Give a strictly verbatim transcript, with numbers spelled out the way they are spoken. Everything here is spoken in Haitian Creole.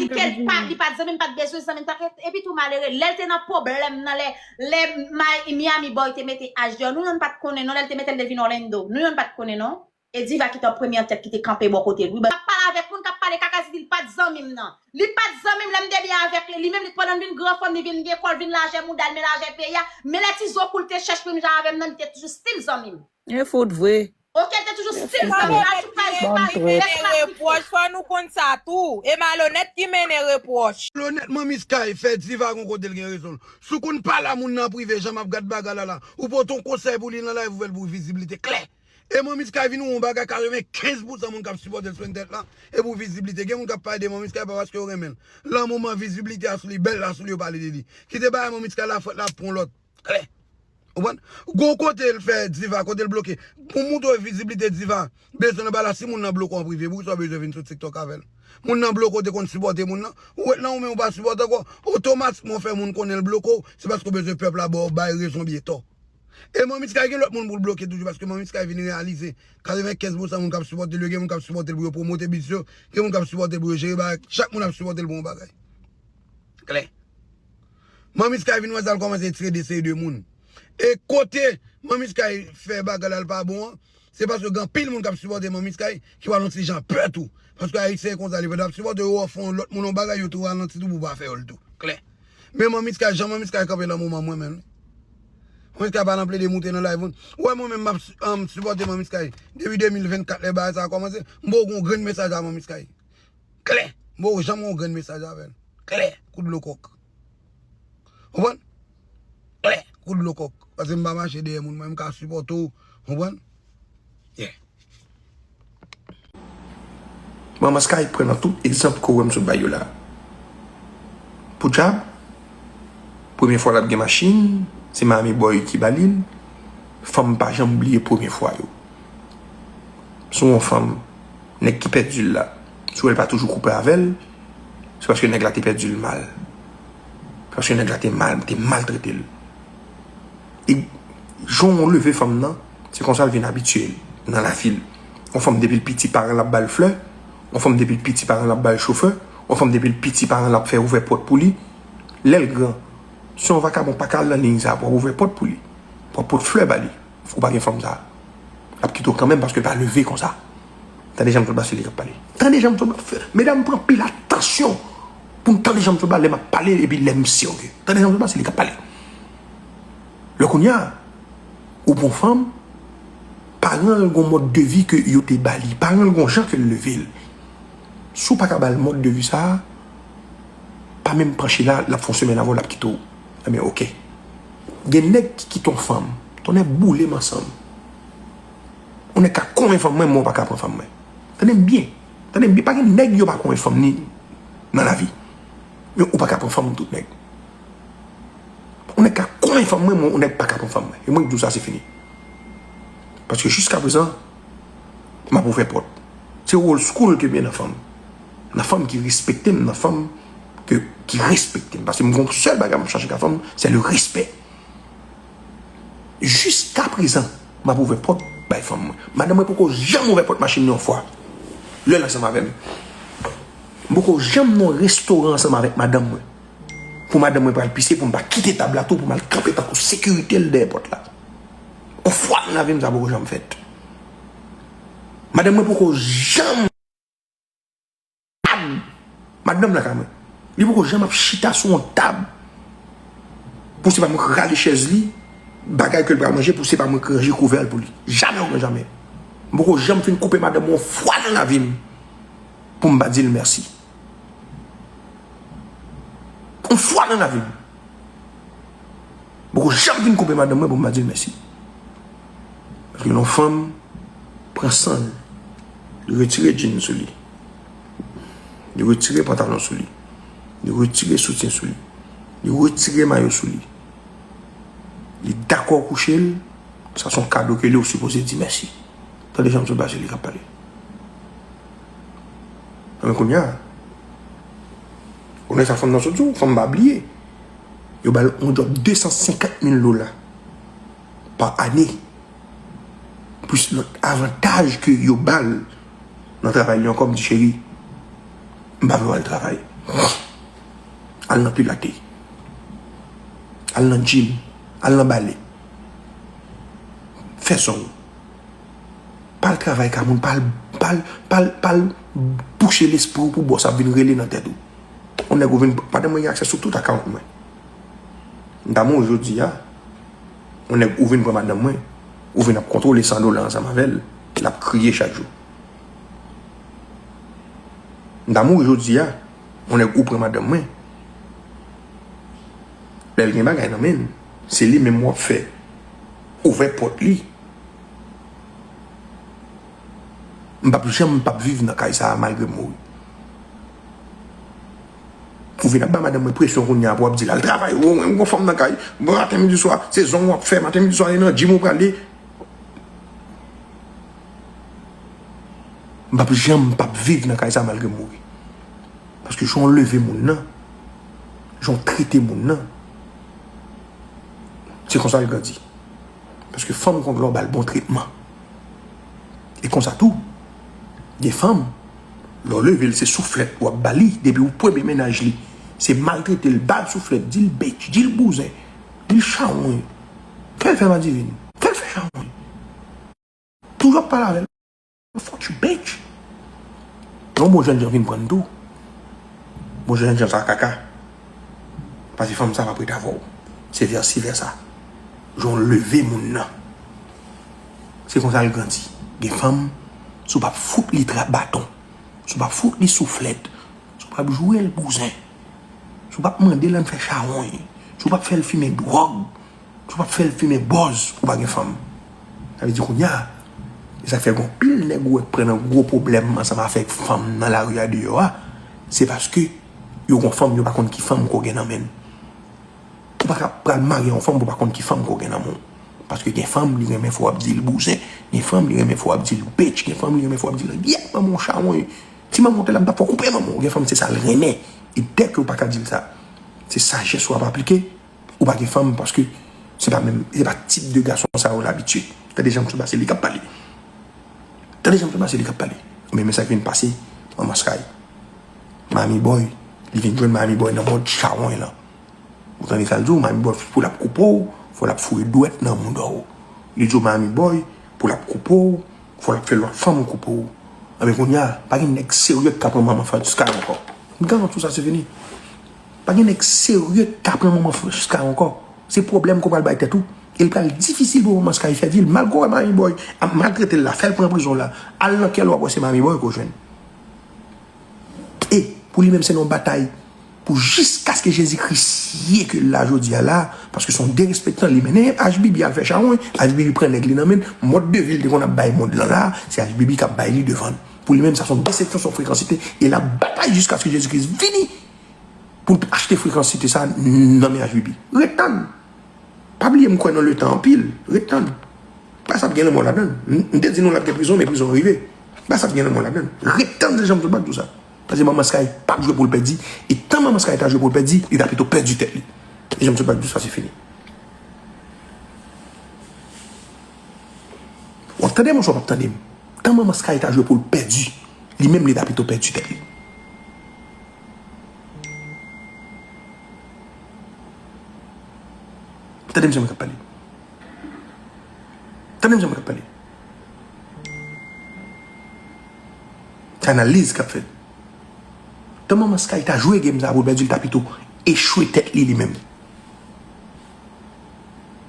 Ke l pa, li pa t zanmi m, pa t bezwen zanmi m, tanke, epi tou malere, lè l te nan pwoblèm nan, lè, lè Miami Boy te mete H D O, nou yonn pa t konnen non, lè l te mete l te vin Orlando, nou yonn pa t konnen non. E Diva ki te an premye an tèt ki te kanpe bò kote l. Wi, m ap pale avèk moun k ap pale kaka, di li pa t zanmi m nan. Li pa t zanmi m, lè m te byen avèk li, li menm li pandan l vin gran fanm, li vin gen kò, l vin lajè mouda l, men lajè peyi a, men lè ti zo kou l te chèch menm jan avè m nan, li te toujou still zanmi m. E fout vre. Ok, l te toujou still zanmi m. Ajoute pa, ajoute pa, mennen repwòch, fò nou konn sa tou. E malonèt ki mennen repwòch. Malonèt, Manmi Sky fè Diva gon kote l gen rezon l. Si w konn pale a moun nan an prive, jan m ap gad bagay la la, ou pote yon konsèy pou li nan live, ou fè l pou viziblite klè. E Manmi Sky vin wè yon bagay katrevenkenz pousan moun k ap sipòte l sou entènèt la, e pou viziblite. Gen moun k ap pale de Manmi Sky pa paske yo renmen l. Lan moman viziblite a sou li, bèl la sou li, yo pale de li. Kite bagay Manmi Sky la fèt la, pran lòt. Klè. Ou konprann? Gon kote l fè Diva, kote l bloke. Pou moutre w viziblite Diva, bezwen nan bagay la, si moun nan bloke w an prive, poukisa w bezwen vin sou TikTok avè l? Moun nan bloke w te konn sipòte moun nan. Ou ret lan ou menm ou pa sipòte ankò. Otomatikman w fè moun konnen l bloke w, se paske w bezwen pèp la ba w bay rezon byen tò. E Manmi Sky gen lòt moun pou l bloke toujou, paske Manmi Sky vin reyalize katrevenkenz pousan moun k ap sipòte l yo, gen moun k ap sipòte l pou yo pwomote biznis yo, gen moun k ap sipòte l pou yo jere bagay, chak moun ap sipòte l pou yon bagay. Klè. Manmi Sky vin wè sa, l kòmanse tire de seri de moun. E kote Manmi Sky fè bagay la l pa bon an, se paske gen anpil moun k ap sipòte Manmi Sky ki pral yon ti jan pè tou. Paske Ayisyen konsa, li fè l ap sipòte yo, w ap fè yon lòt moun yon bagay, yo tou ralanti tou pou pa fè yo l tou. Klè. Men Manmi Sky, jan Manmi Sky kanpe lan moman mwen menm. Manmi Sky pa nan plede moute nan live moun. Ou wè mwen menm m ap um, sipòte Manmi Sky depi de mil vennkat lè bagay sa a kòmanse, m poko gon grenn mesaj a Manmi Sky. Klè. M poko janm gon grenn mesaj avè l. Klè. Kou dlo kòk. Konprann? Klè. Kou dlo kòk. Paske m pa mache dèyè moun, mwen m ka sipòte w. Konprann? Yeah. Manman Sky pran nan tout egzanp ke w wè m sot bay yo la. Podyab, premye fwa l ap gen machin, se Miami Boy ki ba li l. Fanm pa janm bliye premye fwa yo. Si w yon fanm, nèg ki pèdi l la, si w wè l pa toujou koupe avè l, se paske nèg la te pèdi l mal. Se paske nèg la te mal, te maltrete l. E jan w leve fanm nan, se konsa l vin abitye nan lavi l. Yon fanm depi l piti paran l ap ba l flè, yon fanm depi l piti paran l ap ba l chofè, yon fanm depi l piti paran l ap fè ouvè pòt pou li. Lè l gran, si yon vakabon pa ka al nan liy sa, pou w ap ouvè pòt pou li, pou w ap pot flè ba li, ou pa gen fanm sa. L ap kite w kanmenm paske l pa leve konsa. Tande jan m sot la, se li k ap pale. Tande jan m sot la, medam pran pil atansyon pou n tande jan m sot la lè m ap pale epi lè m serye. Tande jan m sot la, se li k ap pale. Lè kounye a, ou pran fanm, paran l gon mòd de vi ke yo te ba li, paran l gon jan ke l leve l. Si w pa ka ba l mòd de vi sa a, pa menm panche la, l ap fè yon semèn avè w, l ap kite w. Ebyen, oke. Gen nèg ki kite yon fanm, tonnè boule m ansanm. Yon nèg ka konmen fanm mwen, men w pa ka pran fanm mwen. Tande m byen. Tande m byen, pa gen nèg yo pa konmen fanm ni nan lavi. Men ou pa ka pran fanm tout nèg. Yon nèg ka konmen fanm mwen, men yon nèg pa ka pran fanm mwen. E mwen k di w sa, se fini. Paske jiskaprezan, m ap ouvè pòt. Se old school ke m ye nan fanm. Nan fanm ki respekte m, nan fanm ke, ki respekte m. Paske m gon sèl bagay m ap chache ka fanm, se le respè. Jiskaprezan, m ap ouvè pòt bay fanm mwen. Madanm mwen poko janm ouvè pòt machin li yon fwa. Lè l ansanm avè m. M poko janm nan yon restoran ansanm avèk madanm mwen. Pou madanm mwen pral pise, pou m pa kite tab la tou, pou m al kanpe tankou sekirite l dèyè pòt la. Yon fwa nan lavi m, sa poko janm fèt. Madanm mwen poko janm tab. Madanm lakay mwen. Li poko janm ap chita sou yon tab pou se pa mwen k rale chèz li, bagay ke l pral manje, pou se pa mwen k ranje kouvè l pou li. Jamè okenn jamè. M poko janm fin koupe madanm mwen yon fwa nan lavi m pou m pa di l mèsi. Yon fwa nan lavi m. Poko janm fin koupe madanm mwen pou m pa di l mèsi. Paske lè yon fanm pran san l, li retire djin sou li, li retire pantalon sou li, li retire soutyen sou li, li retire mayo sou li, li dakò kouche l, sa se yon kado ke li, ou sipoze di mèsi. Tande jan m sot pase li k ap pale. Anben kounye a, ou konnen sa fanm nan sot di w, fanm pa bliye. Yo ba l yon djòb de san senkant mil dola pa ane. Plis lòt avantaj ke yo ba l nan travay li ankò, m di, cheri, m pa vle w al travay. Al nan pilate. Al nan gym. Al nan bale. Fè zong. Pa al travay ka moun, pa al, pa al, pa al, pa al bouche lespri w pou bòs ap vin rele nan tèt ou. Yon nèg ou vin, madanm mwen gen aksè sou tout account mwen. M ta mouri jodi a. Yon nèg ou vin pran madanm mwen, ou vin ap kontwole san dola ansanm avè l, l ap kriye chak jou. M ta mouri jodi a. Yon nèg ou pran madanm mwen, lè l gen bagay nan men l, se li menm w ap fè ouvè pòt li. M p ap janm, m p ap viv nan kay sa a malgre m mouri. Ou vin ap ba madanm mwen presyon kounye a pou w ap di l al travay, ou, ou, ou gon fanm nan kay, bon, maten, midi, swa, se zong w ap fè, maten, midi, swa, e nan gym ou prale. M p ap janm, m p ap viv nan kay sa a malgre m mouri. Paske jan w leve moun nan, jan w trete moun nan, se konsa l grandi. Paske fanm konn lè w ba l bon tretman. E konsa tou, gen fanm, lè w leve l, se souflèt w ap ba li, depi ou premye mennaj li. Se maltrete l, ba l souflèt, di l bitch, di l bouzen, di l chawony. Fè l fè madivin, fè l fè chawony. Toujou ap pale avè l. Fuck you, bitch. Yon bon jènjan vin pran n tou. Bon jènjan sa kaka. Paske fanm sa p ap ret avè w. Se vèsi vèsa. Jan w leve moun nan. Se konsa l grandi. Gen fanm, si w p ap fout li tra baton, si w p ap fout li souflèt, si w p ap joure l bouzen, si w p ap mande l ann fè chawony, si w p ap fè l fimen dwòg, si w p ap fè l fimen bòz, ou pa gen fanm. Sa vle di kounye a, e sa k fè gen anpil nèg ou wè k pran nan gwo pwoblèm ansanm avèk fanm nan lari a deyò a, se paske yo gon fanm, yo pa konn ki fanm ko gen nan men l. Ou pa ka pral marye yon fanm pou w pa konn ki fanm ko gen nan men w. Paske gen fanm, li renmen fò w ap di l bouzen. Gen fanm, li renmen fò w ap di l bitch. Gen fanm, li renmen fò w ap di l gyèt manman w chawony. Ti manman w te la, m t ap fè w koupe manman w. Gen fanm, se sa l renmen. E dèke w pa ka di l sa, se sajès w ap aplike. Ou pa gen fanm paske se pa menm, se pa tip de gason sa yo l abitye. Tande jan m sou pase li k ap pale. Tande jan m sou pase li k ap pale. Men, men sa k vin pase, manman Sky. Mami Boy, li vin jwenn Mami Boy nan mòd chawony lan. Ou tande sa l di w, Mami Boy, pou l ap koupe w, fò l ap foure dwèt nan mouda w. Li di w, Mami Boy, pou l ap koupe w, fò l ap fè lòt fanm koupe w. Anben, kounye a, pa gen nèg serye k ka pran manman Sky ankò. M garanti w sa, se fini. Pa gen nèg serye k ka pran manman Sky ankò. Se pwoblèm ke w pral bay tèt ou. E l pral difisil pou manman Sky fè vi l. Malgre w wè Mami Boy ap maltrete l la, fè l pran prizon la, al nan kè l, w ap wè se Mami Boy ke w jwenn. E pou li menm, se nan batay pou jiskaske Jezi Kris ye ke l la jodi a la, paske se yon derespektan li mennen. H B B al fè chawony, H B B pran nèg li nan men l, mòd de vi l te konn ap bay mond lan la, se H B B k ap bay li devan l. Pou li menm, sa se yon desepsyon, se yon frekansite, e l ap batay jiskaske Jezi Kris vini pou l achte frekansite sa nan men H B B. Ret tann! Pa bliye m kwè nan letan anpil. Ret tann. Bagay sa ap gen lanmò ladan l. M, m te di nou l ap gen prizon, men prizon an rive. Bagay sa ap gen lanmò ladan l. Ret tann, se jan m sot bat di w sa. Paske manman Sky p ap jwe pou l pèdi. E tan manman Sky ta jwe pou l pèdi, li ta pito pèdi tèt li. Se jan m sot bat di w sa, se fini. W ap tande m oswa w p ap tande m? Tan manman Sky ta jwe pou l pèdi, li menm li ta pito pèdi tèt li. Tande m jan mwen k ap pale. Tande m jan mwen k ap pale. Se analiz k ap fèt. Tan manman Sky ta jwe game sa pou l pèdi, li ta pito echwe tèt li, li menm.